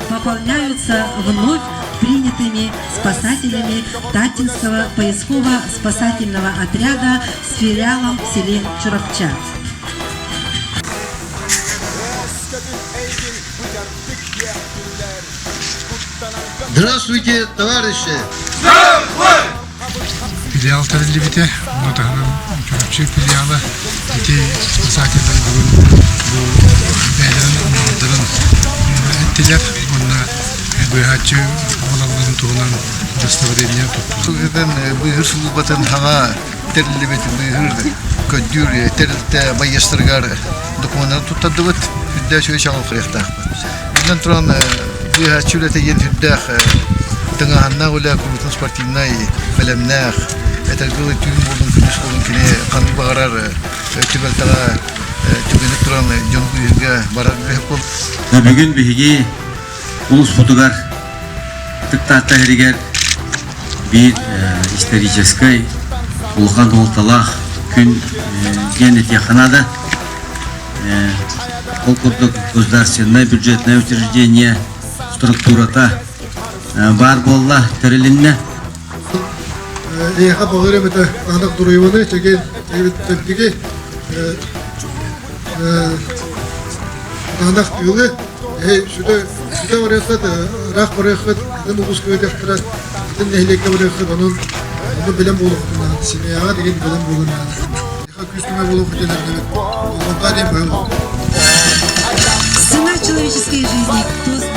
Пополняются вновь принятыми спасателями Таттинского поисково-спасательного отряда с филиалом в селе Чурапча. Здравствуйте, товарищи! Филиал тэриллибитэ, ону таһынан Чурапчы филиала ити спасателлэр бүгүн бу бэйэлэрин оҥордорун эттилэр уонна быыһааччы буолалларын туһунан удостоверение туттулар. Быыһыыр сулууспатын хаҥа тэриллибит быыһыыр көрдүүр тэрилтэ байыастарыгар докумуоннарын туттардыбыт, үрдээх үчүгэй чаҕылхайыахтаахпыт. Биллэн туран, быыһааччы үлэтэ диэн сүрдээх тыҥааһыннаах үлэ, куруутун спортивнай бэлэмнээх, этэргэ дылы түүн буоллун, күнүс буоллун кини ханнык баҕарар түбэлтэҕэ түгэнник туран дьону быыһыырга барар үлэһит буолла. Бүгүн биһиги улууспутугар Ытык Таатта иһигэр биир историческай улахан суолталаах күн диэн этиэххэ наада. Ол курдук государственное бюджетное учреждение структурата баар буолла, тэрилиннэ. Эйиэхэ баҕар эбэтэ анах дуруйбаны чэгиэн чэбдиги анах тыылы сүдэ сүдэ барыаххыт ыраах барыаххыт атын улууска ыытыахтара атын нэһилиэккэ барыаххыт онон ону бэлэм буолуоххутун семьяҕа деген бэлэм буолун күүс-көмө буолуоххут диэн эрэнэбит. Болҕомто диэн быһа Цена человеческой жизни.